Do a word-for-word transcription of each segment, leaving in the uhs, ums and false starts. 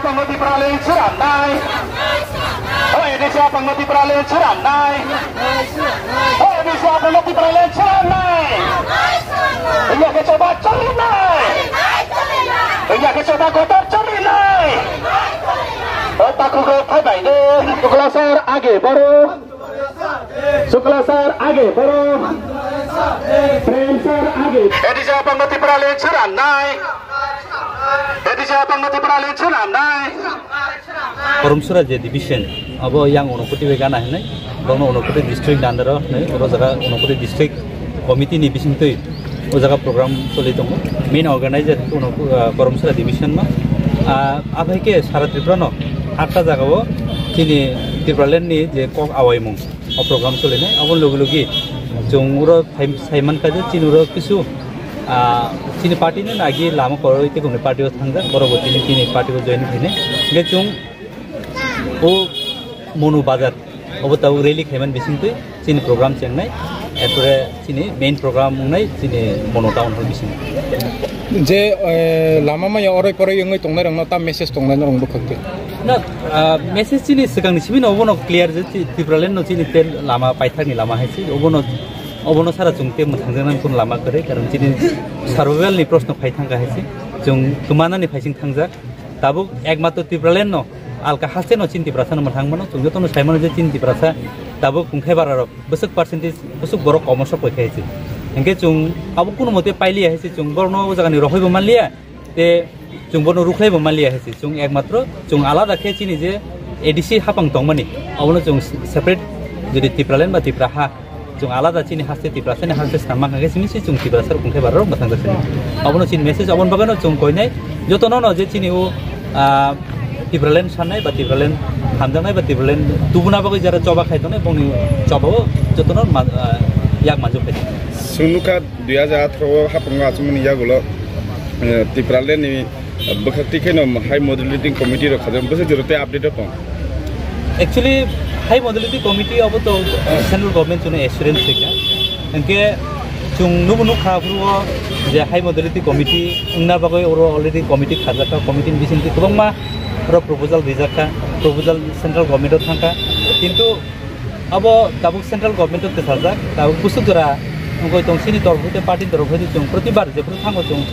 Pangno Tipraland swnamnai. O A D C pangno Tipraland swnamnai. O A D C pangno Tipraland swnamnai. Wngya khe choba choli nai. Wngya khe choba kotor choli nai. O takhuk rok phai bai de. Sukla sir age boro. Sukla sir age boro. Prem sir age. A D C pangno Tipraland swnamnai. A D C pangno Tipraland swnamnai. Koromsura je division, abo yang Unakoti bai gana hinwi, bono Unakoti district dandaro hinwi, oro jaga Unakoti district committee ni bisingtwi o jaga program choli tongo. Main organizer khe Unak-, ah, Koromsura division no. Ah, aphai khe sara Tripura no atta jaga o chini Tipraland ni je kok awaimung o program choli nai. Abo logi logi chwng oro phai-, sai mankha je chini oro kisu, ah, chini party ni nagi lama koroi tei kumni party o thangjak, borok bo chini, chini party o join khainai. Hingkhe chwng o Monu Bazar obo tabuk rally khaiman bisingtwi chini program chengnai, erpore chini main program wngnai chini Monu Town Hall bising. Je, eh, lama maya oroi poroi wngwi tongnai rokno ta message tongnai norok bwkhak di. Na, ah, message chini swkangni simi no obono clear je chi-, Tipraland no chini tel lama paithakni lama hai se obono, obono sara chwng te mwthangjaknani kun lama kwrwi, karon chini survival ni proshno phai thangkha hai se chwng kwmanani phaising thangjak. Tabuk ekmatro Tipraland no alka haste no chini Tiprasa no mwthang mano, chwng jotono sai mano je chini Tiprasa tabuk kungthai bara rok bwswk percentage bwswk borok komo sok pai khe se. Hingke chwng abo kuno mote pailiya hai se chwng borokno o jaga ni rohoi bo manliya. Te chwng bono rukhlai bo manliya hai se, chwng ekmatro chwng alada khe chini je A D C hapang tongmani, abono chwng separate jodi Tipraland ba Tipra ha, chwng alada chini haste Tiprasani haste swnam mankha khe chini se chwng Tiprasa rok khe barok mwthang jaksani. Abono chini message, aboni bagwino chwng koinai jotono no je chini o, ah, Tipraland sanai ba Tipraland hamjaknai ba Tipraland tubuna bagwi jara choba khai tongnai, bongni choba o jotono ma-, ah, yak manjak khai tongnai. Chwng nukha dui hajar atharo o hapung achukmani yagulo, eh, Tipraland ni bwkhak tikhaino high moderating committee rok khajak, bwswk jora tei update o tong? Actually, high moderating committee obo to, eh, central government chwngno assurance rikha. Hingke chwng nubo nukha aphuru o je high moderating committee wngna bagwi oro already committee khajak kha, committee ni bisingtwi kwbangma oro proposal rijak kha, proposal central government o thang kha. Kintu abo tabuk central government o kwchajak, tabuk bwswk jora wngwi tong, chini torop hwnkhe party ni torop hwnkhe chwng protibar jephru thango chwng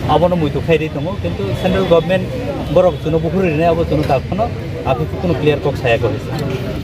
abono muitu khairwi tongo, kintu central government borok chwngno buphuru rinai abo chwngno dakhwno aphuru kunu clear kok saya kok.